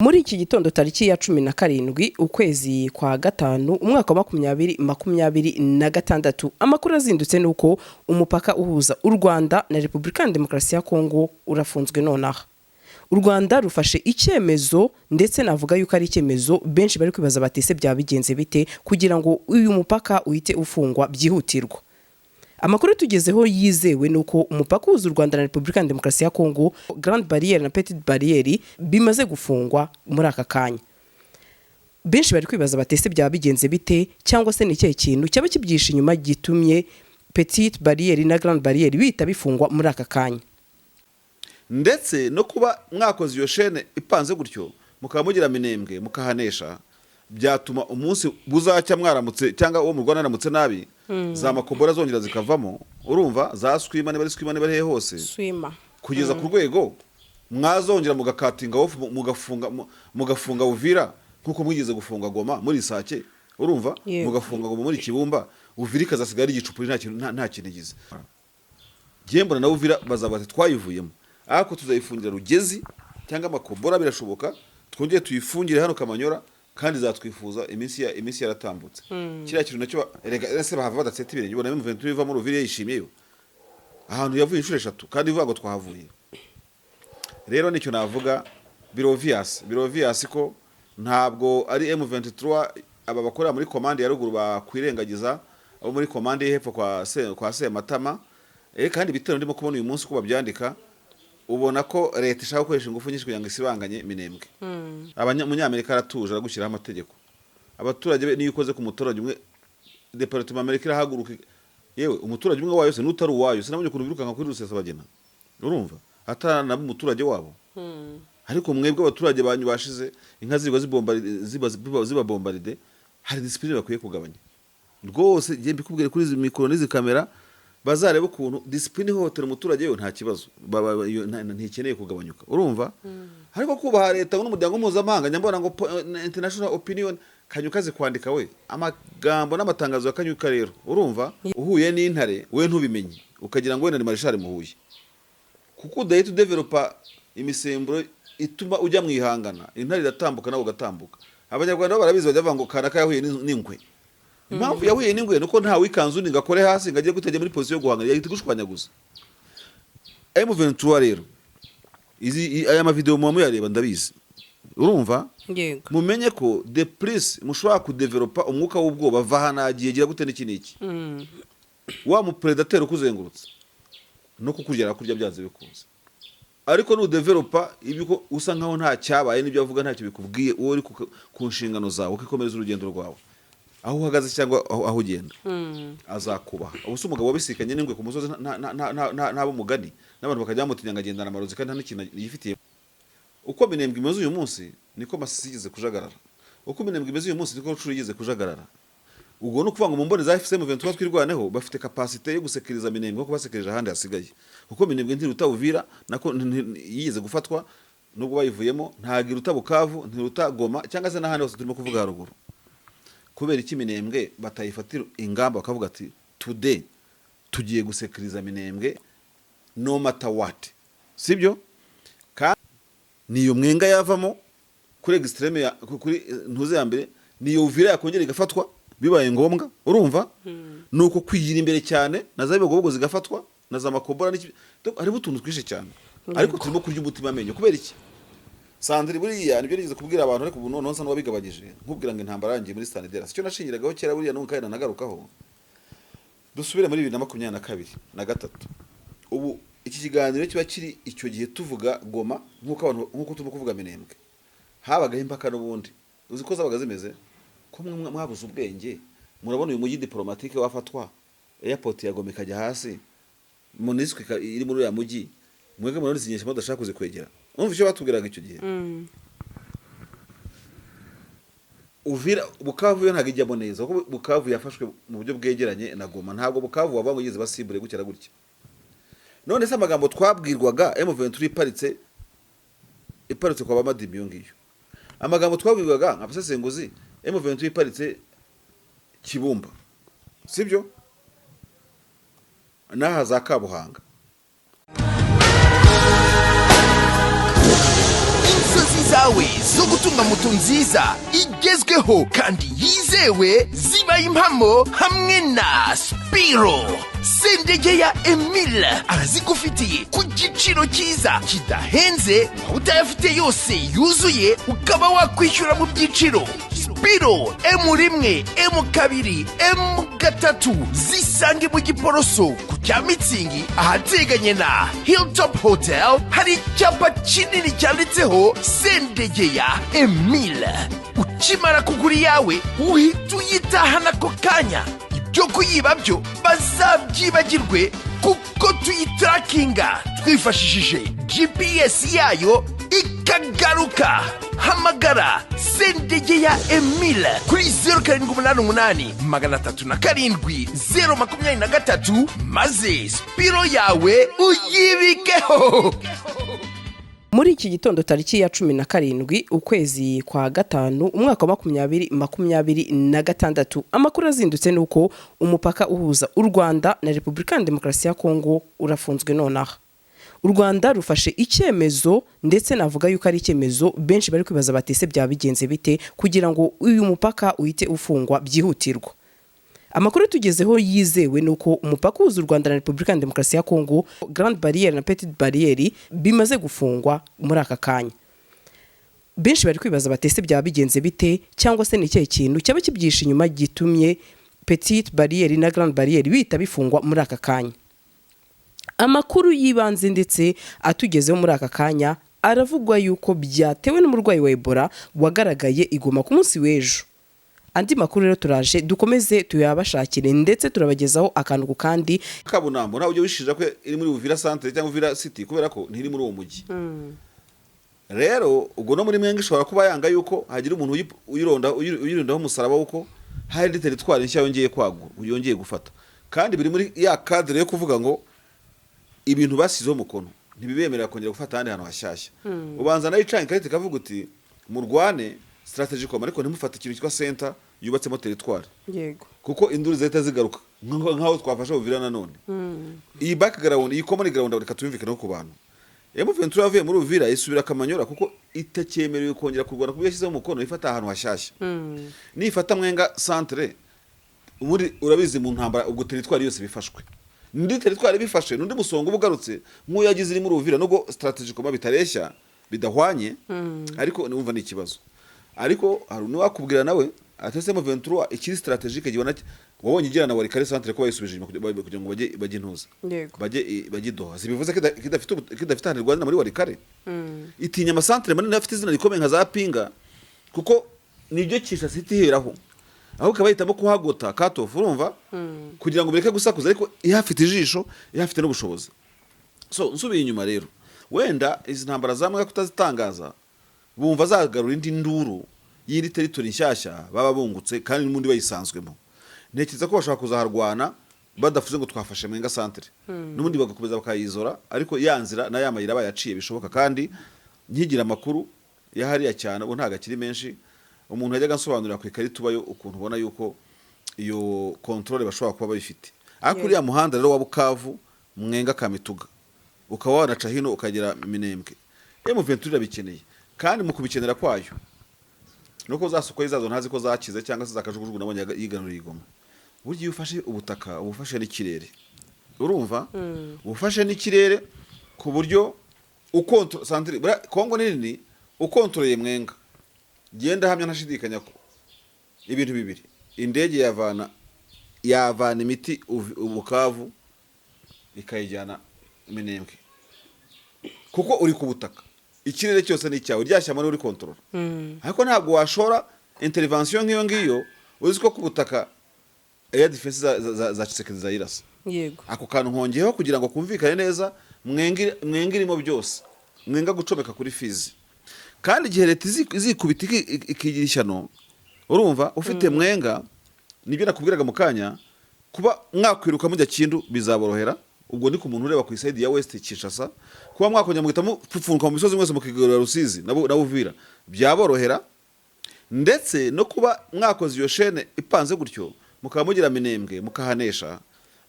Muri iki gitondo, tariki ya 17 ukwezi kwa gatanu, umwaka wa 2026, amakuru azindutse ni uko umupaka uhuza u Rwanda na Repubulika ya Demokarasi ya Kongo urafunzwe nonaha. U Rwanda rufashe icyemezo, ndetse navuga yuko ari icyemezo benshi bari kwibaza bati: "Ese byaba bigenze bite kugira ngo uyu mupaka uhite ufungwa byihutirwa?" Amakuru tugezeho yizewe ni uko umupaka uhuza u Rwanda na Repubulika ya Demokarasi ya Kongo, Grande Barrière na Petite Barrière, bimaze gufungwa muri aka kanya. Benshi bari kwibaza bati: "Ese byaba bigenze bite?" Cyangwa se ni ikihe kintu cyaba kibyihishe inyuma gitumye Petite Barrière na Grande Barrière bihita bifungwa muri aka kanya? Ndetse no kuba mwakoze iyo chaîne ipanze gutyo, mukaba mugira Minembwe mukahanesha, byatuma umunsi buzacya mwaramutse cyangwa uwo murwana aramutse nabi, za Makobora zongera zikavamo, urumva, za Swima, niba ari Swima, niba ari hehe hose, Swima. kugeza ku rwego mwazongera mugakatinga off, mugafunga Uvira nkuko mwigeze gufunga Goma muri Sake, urumva, mugafunga Goma muri Kibumba, Uvira ikazasigara ari igicupuri, nta kintu, nta kintu igize. Njye mbona na Uvira bazaba bati: "Twayivuyemo, ariko tuzayifungira Rugezi cyangwa Makobora, birashoboka twongere tuyifungire hano Kamanyora, kandi zatwifuza iminsi yaratambutse." Kiriya kintu nacyo erega ese bahava badatseta ibirenge? Ubona M23 iva muri Uvira yishimiyeyo, ahantu yavuye inshuro eshatu, kandi ivuga ngo twahavuye. Rero nicyo navuga, biri obvious ko ntabwo ari M23. Aba bakorera muri commande ya ruguru bakwirengagiza abo muri commande y'hepfo kwa Sematama. Kandi ibitero ndimo kubona uyu munsi uko babyandika, ubona ko leta ishaka gukoresha ingufu nyinshi kugira ngo isibanganye Minembwe. Umunyamerika aratuje, aragushyiraho amategeko. Abaturage be, niyo ukoze ku muturage umwe, département Amerika irahaguruka. Yewe, umuturage umwe wayo se n'utari uwayo, sinabonye ukuntu birukanka kuri Rusesabagina, urumva, ataranaba umuturage wabo. Ariko mwebwe abaturage banyu bashize, inka zirirwa ziba bombardé. Hari discipline bakwiye kugabanya rwose. Njye mbikubwire kuri izi mikoro n'izi kamera, bazarebe ukuntu discipline ihohotera umuturage yo nta kibazo, iyo ntikeneye kugabanyuka, urumva. Ariko kubaha leta n'umuryango mpuzamahanga, njya mbona ngo international opinion, Kanyuka azi kwandika we, amagambo n'amatangazo ya Kanyuka. Rero urumva, uhuye n'intare we ntubimenye, ukagira ngo wenda ni marishari muhuye, kuko udahita udevelopa imisemburo ituma ujya mu ihangana. Intare iratambuka nawe ugatambuka. Abanyarwanda bo barabizi, bajya bavuga ngo kanaka yahuye n'ingwe. Impamvu yahuye n'ingwe nuko nta wikanzu undi ngo akore hasi, ngo ajye gutegera muri position yo guhangana, yahita igushwanyaguza. M23 rero, izi aya mavideo muba muyareba, ndabizi, urumva. Mumenye ko de plus mushobora kudevelopa umwuka w'ubwoba, va hano agiye gira gute n'iki n'iki, wa mu prédateur ukuzengurutse no kukurya arakurya byanze bikunze. Ariko nudevelopa ibyo ko usa nkaho nta cyabaye, n'ibyo avuga ntacyo bikubwiye, wowe uri ku nshingano zawe, ukikomereza urugendo rwawe aho uhagaze cyangwa aho ugenda, azakubaha. Ubu se umugabo wabisikanye n'ingwe ku musozi ntaba umugani, n'abantu bakajya bamutinya ngo agendana amarozi kandi nta n'ikintu yifitiye? Uko Minembwe imeze uyu munsi niko Masisi yigeze kujagarara, uko Minembwe imeze uyu munsi niko Rucuru yigeze kujagarara. Ubwo ni ukuvuga ngo mu mboni za AFC M23 Twirwaneho, bafite capacité yo gusekeriza Minembwe nkuko basekirije ahandi hasigaye, kuko Minembwe ntiruta Uvira, nako yigeze gufatwa nubwo bayivuyemo, ntabwo iruta Bukavu, ntiruta Goma cyangwa se n'ahandi hose turimo kuvuga haruguru. Kubera iki Minembwe batayifatira ingamba, bakavuga ati: "Today tugiye gusekiriza Minembwe no matter what"? Sibyo? Kandi niyo Mwenga yavamo kuri extrême ya kuri ntuze ya mbere, niyo Uvira yakongera igafatwa bibaye ngombwa, urumva, nuko kwigira imbere cyane na za Bibogobogo zigafatwa na za Makobora n'iki. Donc, harimo utuntu twinshi cyane, ariko turimo kurya umutima amenyo. Kubera iki, Sandri? Buriya nibyo nigeze kubwira abantu, ariko ubu noneho nsa n'uwabigabanyije, nkubwira ngo intambara yarangiye muri Standard. Sicyo nashingiragaho kera buriya, n'ubu kandi nanagarukaho. Dusubire muri 2022 na gatatu. Ubu iki kiganiro kiba kiri icyo gihe tuvuga Goma nk'uko abantu, nk'uko turimo kuvuga Minembwe, habagaho impaka n'ubundi. Uzi ko zabaga zimeze ko mwe mwabuze ubwenge? Murabona uyu mujyi diplomatique wafatwa, airport ya Goma ikajya hasi, MONUSCO iri muri uriya mujyi, mwebwe murabona izi nyeshyamba mudashaka kuzikwegera? Urumva icyo batubwiraga icyo gihe? Uvira, Bukavu yo ntabwo ijyamo neza, kuko Bukavu yafashwe mu buryo bwegeranye na Goma. Ntabwo Bukavu wavuga ngo igeze basimbure gutya na gutya. None se amagambo twabwirwaga M23 iparitse kwa Bamadimi iyo ngiyo, amagambo twabwirwaga abasesenguzi M23 iparitse Kibumba, sibyo, n'aha za Kabuhanga? Inzozi. Zawe zo gutunga moto nziza igezweho kandi yizewe zibaye impamo hamwe na Spiro. Sendegeya Emile arazigufitiye ku giciro cyiza kidahenze, waba utayafite yose yuzuye ukaba wakwishyura mu byiciro. Spiro M1, M2, M3 zisange mu Giporoso ku cya Mitsingi, ahateganye na Hilltop Hotel. Hari icyapa kinini cyanditseho Sendegeya Emile. Ukimara kugura iyawe uhita uyitahana ako kanya. Ibyo kuyiba byo bazabyibagirwe, kuko tuyitarakinga twifashishije GPS yayo ikagaruka. Hamagara Sendegeya Emile kuri 0788 307 023, maze Spiro yawe uyibikeho. Muri iki gitondo, tariki ya 17 ukwezi kwa gatanu, umwaka wa 2026, amakuru azindutse ni uko umupaka uhuza u Rwanda na Repubulika ya Demokarasi ya Kongo urafunzwe nonaha. U Rwanda rufashe icyemezo, ndetse navuga yuko ari icyemezo benshi bari kwibaza bati: "Ese byaba bigenze bite kugira ngo uyu mupaka uhite ufungwa byihutirwa?" Amakuru tugezeho yizewe ni uko umupaka uhuza u Rwanda na Repubulika ya Demokarasi ya Kongo, Grande Barrière na Petite Barrière, bimaze gufungwa muri aka kanya. Benshi bari kwibaza bati: "Ese byaba bigenze bite?" Cyangwa se ni ikihe kintu cyaba kibyihishe inyuma gitumye Petite Barrière na Grande Barrière bihita bifungwa muri aka kanya? Amakuru y'ibanze ndetse atugezeho muri aka kanya aravugwa yuko byatewe n'umurwayi wa Ebola wagaragaye i Goma ku munsi w'ejo. Andi makuru rero turaje dukomeze tuyabashakire, ndetse turabagezaho akantu ku kandi. Kabunambo ntawe ujya wishinja ko iri muri Uvira centre cyangwa Uvira city, kubera ko ntiri muri uwo mujyi. Rero ubwo no muri Mwenga ishobora kuba yanga yuko hagira umuntu uyirondaho umusaraba wuko hari indi territoire nshya yongeye kwagura, yongeye gufata, kandi biri muri ya cadre yo kuvuga ngo ibintu basizeho umukono ntibibemerera kongera gufata ahandi hantu hashyashya. Ubanza nayo icanye ikarita ikavuga uti: "Murwane strategiquement, ariko ntimufate ikintu cyitwa center yubatsemo territoire," kuko induru zihita zigaruka nk'aho twafashe Uvira nanone. Iyi background, iyi common ground, reka tuyumvikaneho ku bantu. M23 yavuye muri Uvira isubira Kamanyora kuko itacyemerewe kongera kurwana, kuko yashyizeho umukono ifata ahantu hashyashya. Nifata Mwenga centre muri, urabizi mu ntambara ubwo territoire yose bifashwe, ndi territoire bifashe n'undi musongo uba ugarutse nk'uwo yagize iri muri Uvira, nubwo strategiquement bitareshya, bidahwanye, ariko numva ni ikibazo. Ariko hari n'uwakubwira nawe ati: "M23 ikiri stratégique gibona wabonye igirana Walikale centre ko bayisubije inyuma kugira ngo bajye intuza, bajye Doha." Sibivuze ko ko idafite ahantu irwanira muri Walikale. Itinya amasantere manini afite izina rikomeye nka za Pinga, kuko nibyo Kinshasa iheraho, aho ikaba bahitamo kuhagota katofu, urumva, kugira ngo bireke gusakuza, ariko ihafite ijisho, ihafite n'ubushobozi. So nsubiye inyuma rero, wenda izi ntambara zamwe kutazitangaza bumva zagarura indi nduru y'indi territory nshyashya baba bungutse kandi n'ubundi bayisanzwemo. Ntekereza ko bashobora kuzaharwana badafuze ngo twafashe Mwenga centre, n'ubundi bagakomeza bakayizora, ariko ya nzira na ya mayira bayaciye bishoboka. Kandi nkigira amakuru ya hariya cyane, ubu ntabwo akiri menshi, umuntu yajyaga ansobanurira ku ikarita ubayo ukuntu ubona yuko iyo contrôle bashobora kuba bayifite. Ariko uriya muhanda rero wa Bukavu, Mwenga, Kamituga, ukaba wanaca hino ukagera Minembwe, M23 irabikeneye. Kandi mu kubikenera kwayo nuko za Sukhoi zazo ntazi ko zakize cyangwa se zakajugujugu nabonye yiganuriye i Goma. Burya iyo ufashe ubutaka uba ufashe n'ikirere, urumva, uba ufashe n'ikirere ku buryo ukontro centre. Buriya Kongo ni nini. Ukontoreye Mwenga, genda hamya ntashidikanya ko ibintu bibiri: indege yavana imiti Bukavu ikayijyana Minembwe, kuko uri ku butaka, ikirere cyose ni icyawe, rya shyamba niwe uri kontorora. Ariko ntabwo washora intervention nk'iyo ngiyo uzi ko ku butaka air defense za Tshisekedi zayirasa. Ako kantu nkongeyeho kugira ngo kumvikane neza. Mwenga irimo byose, Mwenga gucomeka kuri Fizi, kandi igihe leta izikubita ikigira ishyano, urumva, ufite Mwenga, nibyo nakubwiraga mu kanya, kuba mwakwiruka mujya Kindu bizaborohera. Ubwo ni ku muntu ureba ku i side ya West Kinshasa. Kuba mwakongera muhita mupfunka mu misozi mwese mukigarura Rusizi na Uvira byaborohera, ndetse no kuba mwakoze iyo chaîne ipanze gutyo mukaba mugira Minembwe mukahanesha,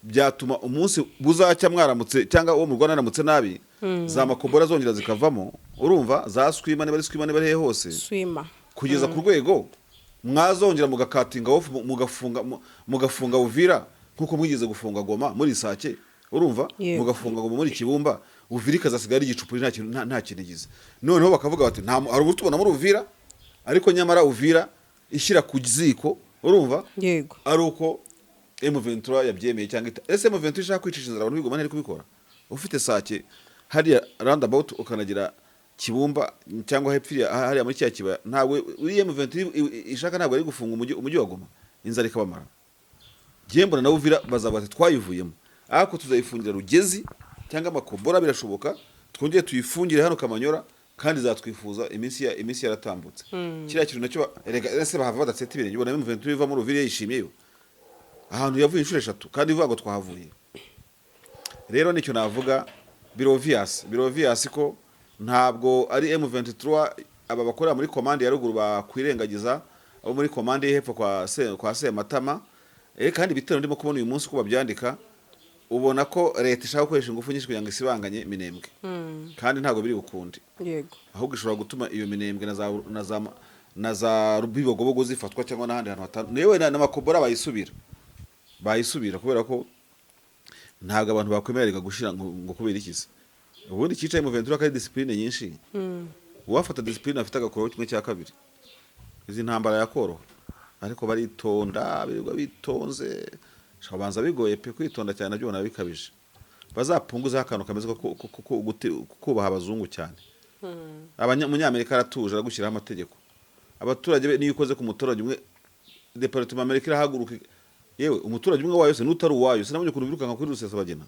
byatuma umunsi buzacya mwaramutse cyangwa uwo murwana aramutse nabi. Za Makobora zongera zikavamo, urumva, za Swima, niba ari Swima, niba ari hehe hose, Swima. Kugeza ku rwego mwazongera mugakatinga off, mugafunga Uvira nkuko mwigeze gufunga Goma muri Sake, urumva? Mugafunga Goma muri Kibumba, Uvira ikazasigara ari igicupuri, nta kintu, nta kintu igize. Noneho bakavuga bati nta hari ubu tubona muri Uvira, ariko nyamara Uvira ishyira ku ziko, urumva? Ari uko M23 yabyemeye cyangwa ese M23 ishaka kwicisha inzara abantu bigoma ntari kubikora? Ufite Sake hariya roundabout, ukanagira Kibumba cyangwa hepfo iriya, hariya muri kiriya kibaya, ntabwo uri M23 ishaka, ntabwo ari gufunga umujyi wa Goma, inzara ikabamara. Njye mbona na Uvira bazavuga ati twayivuyemo, ariko tuzayifungira Rugezi cyangwa Makobora, birashoboka twongere tuyifungire hano Kamanyora, kandi zatwifuza iminsi yaratambutse. Kiriya kintu nacyo erega ese bahava badatseta ibirenge? Ubona M23 iva muri Uvira yishimiyeyo, ahantu yavuye inshuro eshatu, kandi ivuga ngo twahavuye. Rero nicyo navuga, biri obvious ko ntabwo ari M23. Aba bakorera muri commande ya ruguru bakwirengagiza abo muri commande y'hepfo kwa Sematama. Kandi ibitero ndimo kubona uyu munsi uko babyandika, ubona ko leta ishaka gukoresha ingufu nyinshi kugira ngo isibanganye Minembwe, kandi ntabwo biri bukunde. Ahubwo ishobora gutuma iyo Minembwe na za Bibogobogo zifatwa cyangwa n'ahandi hantu hatandukanye, yewe na Makobora bayisubira, kubera ko ntabwo abantu bakwemererwa gushira ngo kubera iki se? Ubundi cyicaye mu Ventura ari discipline nyinshi, uwafata discipline afite agakuraho kimwe cya kabiri, izi ntambara yakoroha. Ariko baritonda, birirwa bitonze. Banza bigoye pe kwitonda cyane, nabyo ubona bikabije. Bazapunguzeho akantu kameze ko kubaha abazungu cyane. Umunyamerika aratuje, aragushyiraho amategeko. Abaturage be, niyo ukoze ku muturage umwe, département Amerika irahaguruka. Yewe, umuturage umwe wayo se n'utari uwayo, sinabonye ukuntu birukanka kuri Rusesabagina,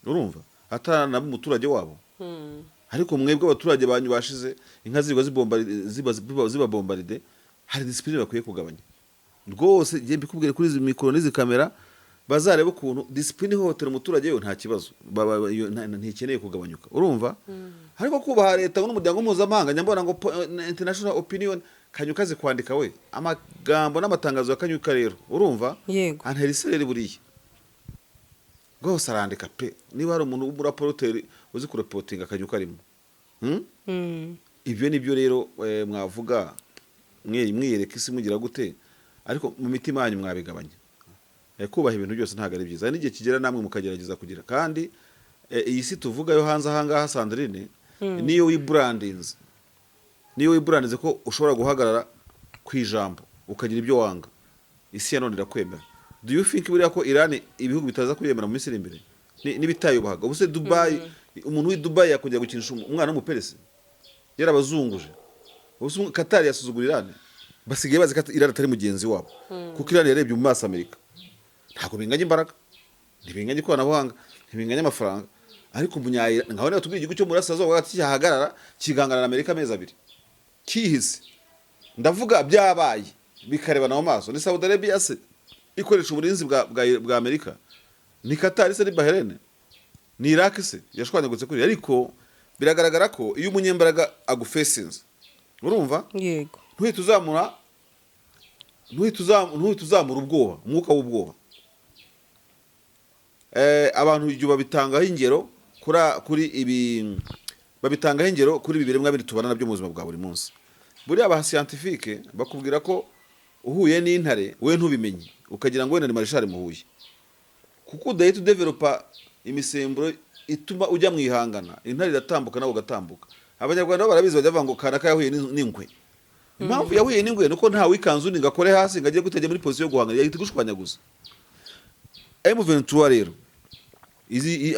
urumva, ataranaba umuturage wabo. Ariko mwebwe abaturage banyu bashize, inka zirirwa zibabombaride. Hari discipline bakwiye kugabanya rwose. Njye mbikubwire kuri izi mikoro n'izi kamera, bazarebe ukuntu discipline ihohotera umuturage we nta kibazo, iyo ntikeneye kugabanyuka, urumva? Ariko kubaha leta n'umuryango mpuzamahanga, nyambona ngo international opinion, Kanyuka azi kwandika we, amagambo n'amatangazo ya Kanyuka rero, urumva? Antera isereri buriya rwose, arandika pe. Niba hari umuntu w'umuraporoteri uzi kurepotinga, Kanyuka arimo. Ibyo ni byo rero mwavuga mwiyereka isi mugira gute, ariko mu mitima yanyu mwabigabanya. Kubaha ibintu byose ntabwo ari byiza. Hari n'igihe kigera namwe mukagerageza kugira, kandi iyi si tuvuga yo hanze ahangaha, Sandrine, niyo wiburandinze ko ushobora guhagarara ku ijambo ukagira ibyo wanga, isi ya none irakwemera. Do you think buriya ko Iran ibihugu bitaza kuyemera mu minsi iri imbere n'ibitayubahaga? Ubu se Dubai, umuntu w'i Dubai yakongera gukinisha umwana w'umuperesi yarabazunguje? Ubu se Qatar yasuzugura Iran? Basigaye bazi ko Iran atari mugenzi wabo, kuko Iran yarebye mu maso Amerika. Ntabwo binganya imbaraga, ntibinganya ikoranabuhanga, ntibinganya amafaranga, ariko umunya ngaho niba tubwira igihugu cyo mu burasirazuba hagati cyahagarara kigangana na Amerika amezi 2 kihise, ndavuga byabaye bikarebana mu maso, ni Saudi Arabia se ikoresha uburinzi bwa Amerika? Ni Qatar se? Ni Bahrain? Ni Iraq se yashwanyagutse kuri? Ariko biragaragara ko iyo umunyembaraga agufesinze, urumva, ntuhite uzamura ubwoba, umwuka w'ubwoba. Abantu ibyo babitangaho ingero kuri ibi, babitangaho ingero kuri ibi biremwa bindi tubana nabyo mu buzima bwa buri munsi. Buriya aba scientifique bakubwira ko uhuye n'intare we ntubimenye, ukagira ngo wenda ni marishari muhuye, kuko udahita udevelopa imisemburo ituma ujya mu ihangana, intare iratambuka nawe ugatambuka. Abanyarwanda bo barabizi, bajya bavuga ngo kanaka yahuye n'ingwe. Impamvu yahuye n'ingwe nuko nta wikanzu undi ngo akore hasi ngo ajye gutegera muri position yo guhangana, yahita igushwanyaguza. M23 rero,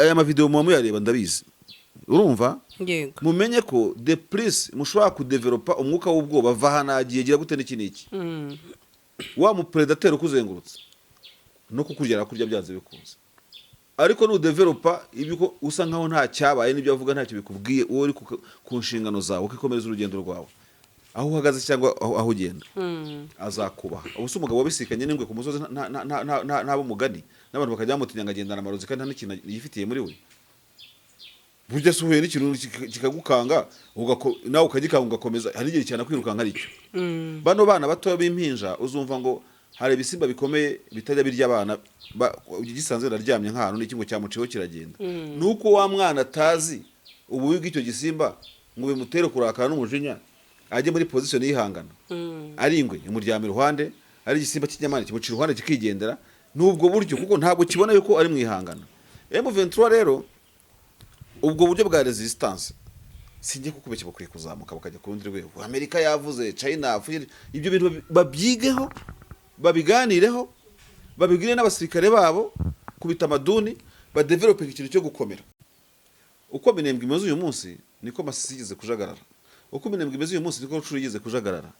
aya mavideo muba muyareba, ndabizi, urumva? Mumenye ko de plus mushobora kudevelopa umwuka w'ubwoba, va aha nagiye, gira gute n'iki n'iki, wa mu prédateur ukuzengurutse no kukurya arakurya byanze bikunze. Ariko nudevelopa ibyo usa nkaho nta cyabaye, n'ibyo avuga ntacyo bikubwiye, wowe uri ku nshingano zawe, ukikomereza urugendo rwawe aho uhagaze cyangwa aho ugenda, azakubaha. Ubu se umugabo wabisikanye n'ingwe ku musozi ntaba umugani n'abantu bakajya bamutinya ngo agendana amarozi kandi nta n'ikintu yifitiye muri we? Burya se uhuye n'ikintu kikagukanga, nawe ukagikanga ugakomeza, hari igihe cyane kwirukanka ari cyo. Bano bana batoya b'impinja, uzumva ngo hari ibisimba bikomeye bitajya birya abana, gisanzwe biraryamye nk'ahantu n'ikingo cyamuciyeho kiragenda, nuko wa mwana atazi. Ububi bw'icyo gisimba ngo bimutere kurakara n'umujinya, ajye muri position yihangana. Ari ingwe imuryama iruhande, ari igisimba cy'inyamani kimuca iruhande kikigendera. N'ubwo buryo, kuko ntabwo kibona yuko ari mu ihangana. M23 rero, ubwo buryo bwa resistance, sinjye kukubeshya, bakwiye kuzamuka bakajya ku rundi rwego. Amerika yavuze, China yavuze, ibyo bintu babyigeho, babiganireho, babibwire n'abasirikare babo kubita amaduni, badevelope ikintu cyo gukomera. Uko Minembwe imeze uyu munsi niko Masisi yigeze kujagarara, uko Minembwe imeze uyu munsi niko Rutshuru yigeze kujagarara.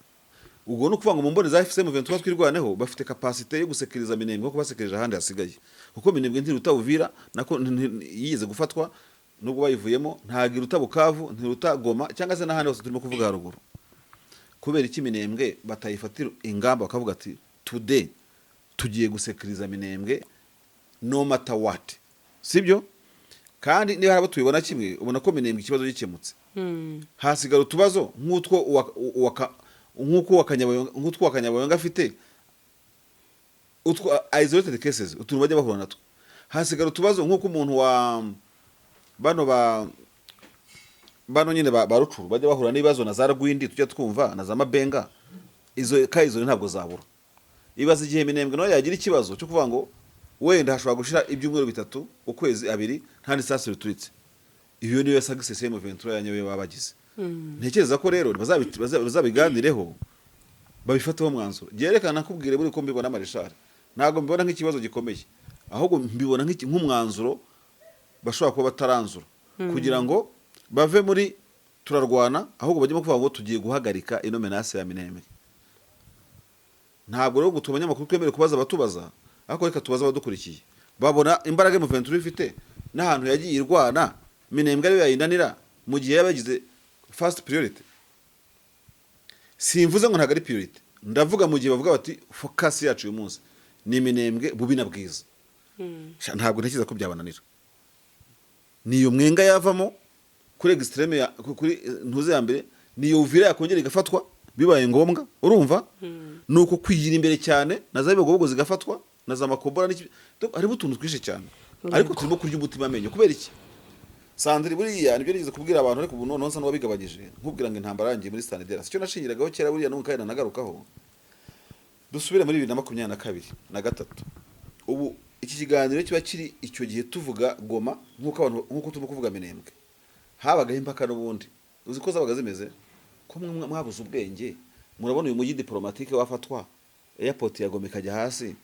Ubwo ni ukuvuga ngo mu mboni za AFC M23, Twirwaneho, bafite capacité yo gusekeriza Minembwe kuko basekerije ahandi hasigaye, kuko Minembwe ntiruta Uvira, nako yigeze gufatwa nubwo bayivuyemo, ntabwo iruta Bukavu, ntiruta Goma cyangwa se n'ahandi hose turimo kuvuga haruguru. Kubera iki Minembwe batayifatira ingamba, bakavuga ati: "Today tugiye gusekeriza Minembwe no matter what"? Sibyo? Kandi niba hari abo tubibona kimwe, ubona ko Minembwe ikibazo gikemutse, hasigara utubazo nk'utwo nk'uko uwa Kanyabayonga, nk'utwo uwa Kanyabayonga afite, utwo isolated cases, utuntu bajya bahura natwo. Hasigara utubazo nk'uko umuntu wa bano ba bano nyine ba Rutshuru bajya bahura n'ibibazo na za Rwindi tujya twumva na za Mabenga. Izo ka izo ntabwo zabura. Ibaza igihe Minembwe nawe yagira ikibazo cyo kuvuga ngo wenda hashobora gushira ibyumweru 3, ukwezi, 2, nta n'isasu rituritse. Iyo niyo success ya M23 ya nyayo baba bagize. Ntekereza ko rero bazabiganireho, babifataho umwanzuro. Byerekana, nakubwire buri ko mbibona, marishari, ntabwo mbibona nk'ikibazo gikomeye, ahubwo mbibona nk'umwanzuro bashobora kuba bataranzura kugira ngo bave muri turarwana, ahubwo bajye kuvuga ngo tugiye guhagarika ino menace ya Minembwe. Ntabwo rero gutuma abanyamakuru twemerewe kubaza abatubaza, ariko reka tubaze abadukurikiye: babona imbaraga M23 ifite n'ahantu yagiye irwana, Minembwe ariyo yayinanira mu gihe yaba yagize first priority? Simvuze ngo ntabwo ari priority, ndavuga mu gihe bavuga bati: "Focus yacu uyu munsi ni Minembwe bubi na bwiza." Sha, ntabwo ntekereza ko byabananira. Niyo Mwenga yavamo kuri extreme ya kuri ntuze ya mbere, niyo Uvira yakongera igafatwa bibaye ngombwa. Urumva ni uko kwigira imbere cyane, na za Bibogobogo zigafatwa na za Makobola n'iki. Donc, harimo utuntu twinshi cyane, ariko turimo kurya umutima amenyo. Kubera iki, Sandri? Buriya nibyo nigeze kubwira abantu, ariko ubu noneho nsa n'uwabigabanyije, nkubwira ngo intambara yarangiye muri Stanislas. Icyo nashingiragaho kera buriya n'ubu kandi nanagarukaho, dusubire muri 2022 na gatatu. Ubu iki kiganiro kiba kiri icyo gihe tuvuga Goma nk'uko abantu, nk'uko turimo kuvuga Minembwe, habagaho impaka n'ubundi. Uzi ko zabaga zimeze ko mwe mwabuze ubwenge? Murabona uyu mujyi diplomatique wafatwa, airport ya Goma ikajya hasi,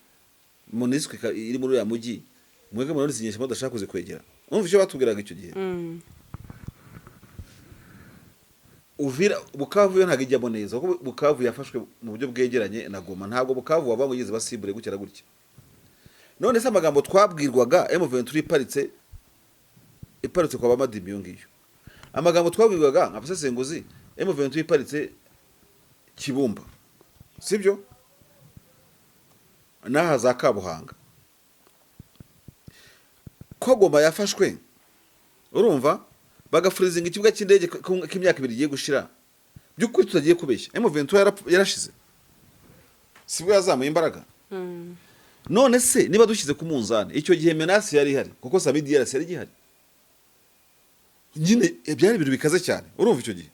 MONUSCO iri muri uriya mujyi, mwebwe murabona izi nyeshyamba mudashaka kuzikwegera? Urumva icyo batubwiraga icyo gihe? Uvira, Bukavu yo ntabwo ijyamo neza, kuko Bukavu yafashwe mu buryo bwegeranye na Goma. Ntabwo Bukavu wavuga ngo yigeze basibure gutya na gutya. None se amagambo twabwirwaga M23 iparitse kwa Bamadimi, iyo ngiyo, amagambo twabwirwaga abasesenguzi M23 iparitse Kibumba, sibyo, n'aha za Kabuhanga, ko Goma yafashwe, urumva bagafurizinga ikibuga cy'indege k'imyaka 2 igiye gushira, by'ukuri tutagiye kubeshya, M23 yarashize, sibwo yazamuye imbaraga? None se niba dushyize ku munzani, icyo gihe menace yari ihari, kuko SAMIDRC yari igihari nyine, byari ibintu bikaze cyane. Urumva icyo gihe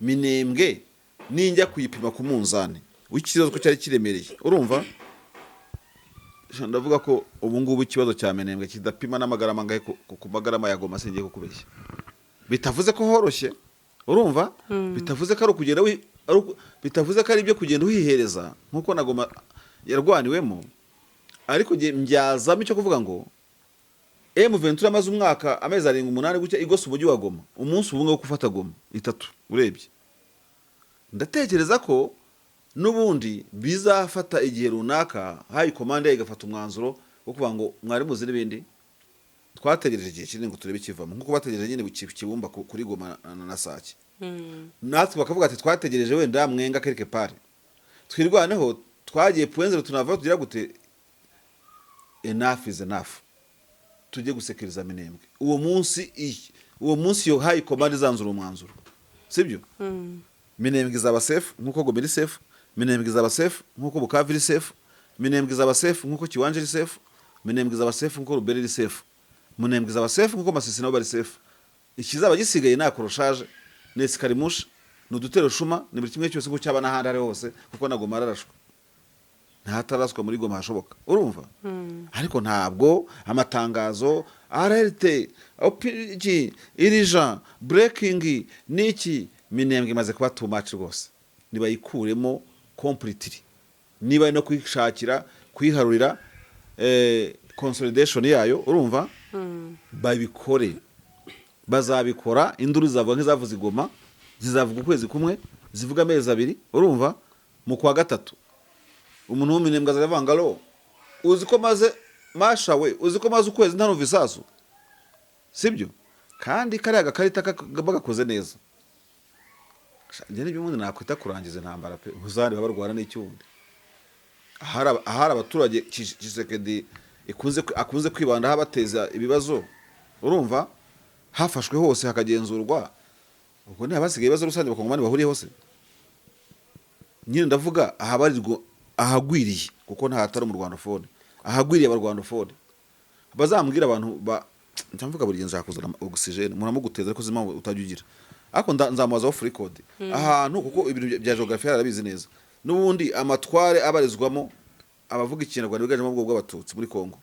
Minembwe ninjya kuyipima ku munzani w'ikibazo ko cyari kiremereye, urumva ndavuga ko ubu ngubu ikibazo cya Minembwe kidapima n'amagarama angahe ku magarama ya Goma. Singiye kukubeshya, bitavuze ko horoshye, urumva bitavuze ko ari ukugenda bitavuze ko ari ibyo kugenda uhihereza nk'uko na Goma yarwaniwemo, ariko mbyazamo icyo kuvuga ngo M23 amaze umwaka, amezi 7, 8 gutya igose umujyi wa Goma, umunsi umwe wo gufata Goma itatu urebye, ndatekereza ko n'ubundi bizafata igihe runaka, high command igafata umwanzuro wo kuvuga ngo mwari muzi n'ibindi, twategereje igihe kinini ngo turebe ikivamo, nk'uko bategereje nyine Kibumba kuri Goma na Sake, natwe bakavuga ati twategereje wenda Mwenga quelque part, Twirwaneho twagiye point zéro, tunava tugira gute, enough is enough, tujye gusekeriza Minembwe. Uwo munsi iyo high command izanzura umwanzuro, sibyo, Minembwe izaba safe nk'uko Goma iri safe, Minembwe izaba safe nk'uko Bukavu iri safe, Minembwe izaba safe nk'uko Kiwanja iri safe, Minembwe izaba safe nk'uko Rubero iri safe, Minembwe izaba safe nk'uko Masisi nabo bari safe. Ikizaba gisigaye ni accrochage, ni escarmouche, ni udutero shuma, ni buri kimwe cyose uko cyaba n'ahandi ari hose, kuko na Goma ararashwa, ntahataraswa muri Goma hashoboka, urumva? Ariko ntabwo amatangazo alerte OPG urgent breaking niki. Minembwe imaze kuba too much rwose, nibayikuremo completely. Niba ari no kuyishakira kuyiharurira consolidation yayo, urumva, babikore, bazabikora. Induru zizavuga nk'izavuze i Goma, zizavuga ukwezi kumwe, zivuga amezi 2, urumva? Mu kwa gatatu umuntu w'uminembwe azavuga ngo: "Alo, uzi ko maze masha we, uzi ko maze ukwezi ntanumva isasu?" Sibyo? Kandi kariya gakarita bagakoze neza. Njye nibyo ubundi nakwita kurangiza intambara pe. Uzareba barwana n'icyundi ahari abaturage Tshisekedi akunze kwibandaho abateza ibibazo, urumva, hafashwe hose hakagenzurwa. Ubwo niba hasigaye ibibazo rusange abakongomani bahuriye hose nyine, ndavuga ahabarirwa ahagwiriye, kuko nta hatari mu rwandophone, ahagwiriye abarwandophone. Bazambwira abantu ba njya buri gihe nshaka kuzana oxygène, muramuguteza, ariko impamvu utajya ugira, ariko nzamubaza off record ahantu, kuko ibintu bya geography arabizi neza. N'ubundi amatware abarizwamo abavuga ikinyarwanda biganjemo ubwoko bw'abatutsi muri Congo,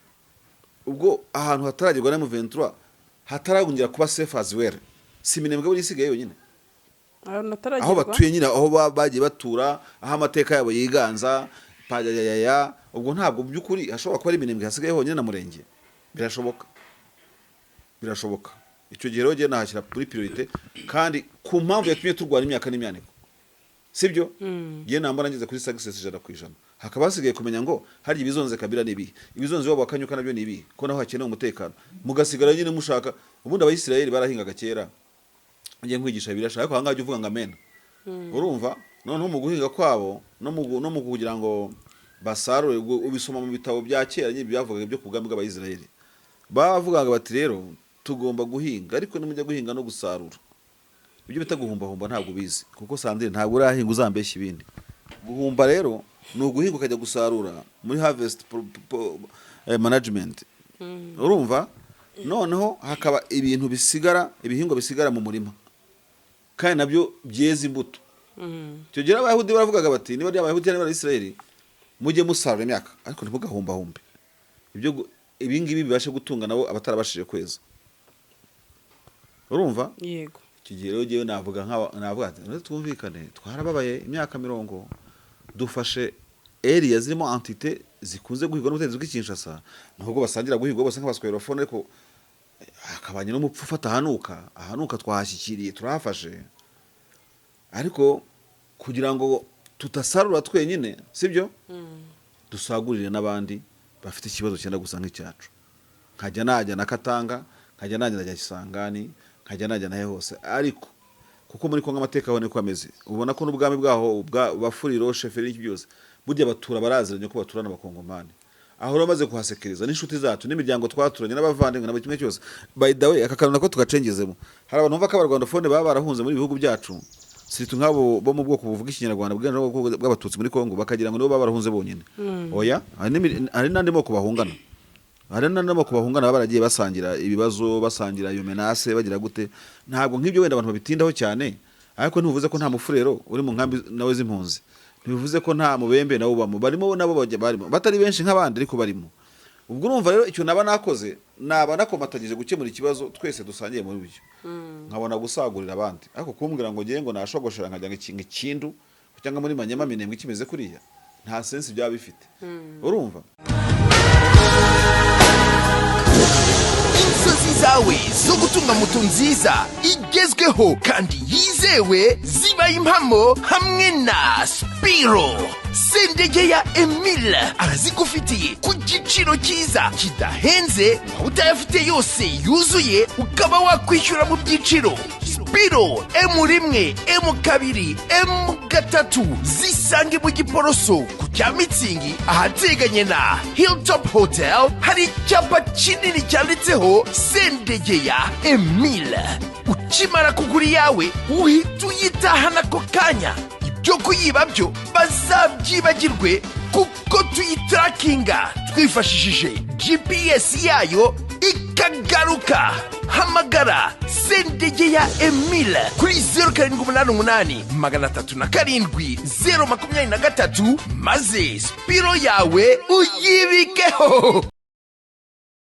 ubwo ahantu hataragerwa na M23, hataragongera kuba safe as well, si Minembwe buri isigaye yonyine. Ahantu aho hataragerwa. Batuye nyine, aho bagiye batura, aho amateka yabo yiganza payayaya. Ubwo ntabwo mu by'ukuri hashobora kuba ari Minembwe hasigaye honyine na Murenge. Birashoboka, birashoboka. Icyo gihe rero ngiye nahashyira kuri priorité, kandi ku mpamvu yatumye turwana imyaka n'imyaniko, sibyo? Ngiye nambara ngeze kuri success 100%, hakaba hasigaye kumenya ngo harya ibizonze Kabila ni ibihe, ibizonze iwabo bakanyuka nabyo ni ibihe, ko naho hakenewe umutekano, mugasigara nyine mushaka. Ubundi Abayisiraheli barahingaga kera, ngiye nkwigisha birasha, ariko ahangaha ujya uvuga ngo amena, urumva? Noneho mu guhinga kwabo no mu kugira ngo basarure, ubwo ubisoma mu bitabo bya kera nyine byavugaga ibyo ku bwami bw'Abayisiraheli, bavugaga bati: "Rero tugomba guhinga, ariko nimujya guhinga no gusarura," ibyo bita guhumbahumba. Ntabwo ubizi kuko Sandrine ntabwo urahinga, uzambeshya ibindi. Guhumba rero ni uguhinga ukajya gusarura muri harvest management, urumva? Noneho hakaba ibintu bisigara, ibihingwa bisigara mu murima kandi nabyo byeze imbuto. Icyo gihe Abayahudi baravugaga bati, niba ari Abayahudi niba ari Abayisiraheli, mujye musarura imyaka ariko ntimugahumbahumbe, ibyo ibi ngibi bibashe gutunga nabo abatarabashije kweza, urumva? Yego. Icyo gihe rero ngewe navuga nk'aba, navuga ati: "Rero twumvikane, twarababaye imyaka 40, dufashe area zirimo entité zikunze guhigwa n'ubutegetsi bw'i Kinshasa, nubwo basangira guhigwa bose nk'abasquerophone, ariko hakabanye n'umupfu ufata ahanuka ahanuka, twahashyikiriye, turahafashe, ariko kugira ngo tutasarura twenyine, sibyo, dusagurire n'abandi bafite ikibazo cyenda gusa nk'icyacu." Nkajya najya na Katanga, nkajya najya na Kisangani, nkajya najya nahe hose, ariko kuko muri Kongo amateka aho niko ameze, ubona ko n'ubwami bwaho bwa Bafuriro chefferie n'iki byose, burya batura baraziranye ko baturana abakongomani. Aho rero bamaze kuhasekeriza n'inshuti zacu n'imiryango twaturanye n'abavandimwe na buri kimwe cyose. By the way, aka kantu nako tugacengezemo: hari abantu bumva ko abarwandophone baba barahunze muri ibihugu byacu, surtout nk'abo bo mu bwoko buvuga ikinyarwanda bwiganjemo ubwoko bw'abatutsi muri Kongo, bakagira ngo nibo baba barahunze bonyine. Oya, hari n'andi moko bahungana, hari n'andi moko bahungana, baba baragiye basangira ibibazo, basangira iyo menace, bagira gute. Ntabwo nk'ibyo wenda abantu babitindaho cyane, ariko ntibivuze ko nta mufurero uri mu nkambi nawe z'impunzi, ntibivuze ko nta mubembe nawe ubamo. Barimo nabo, bajya barimo, batari benshi nk'abandi ariko barimo. Ubwo urumva rero icyo naba nakoze, naba nakomatanyije gukemura ikibazo twese dusangiye muri byo, nkabona gusagurira abandi. Ariko kumbwira ngo ngiye ngo nashogoshera nkajya ngo ikindu cyangwa muri Manyema, Minembwe ikimeze kuriya, nta sense byaba bifite, urumva? Inzozi zawe zo gutunga moto nziza igezweho kandi yizewe zibaye impamo hamwe na Spiro. Sendege ya Emile arazigufitiye ku giciro cyiza kidahenze, waba utayafite yose yuzuye ukaba wakwishyura mu byiciro. Spiro M1, M2, M3 zisange mu Giporoso ku cya Mitsingi, ahateganye na Hilltop Hotel, hari icyapa kinini cyanditseho Sendegeya Emile. Ukimara kugura iyawe uhita uyitahana ako kanya. Ibyo kuyiba byo bazabyibagirwe, kuko tuyitarakinga twifashishije GPS yayo. Nakagaruka. Hamagara Sendegeya Emile kuri 0788 307 023, maze Spiro yawe uyibikeho.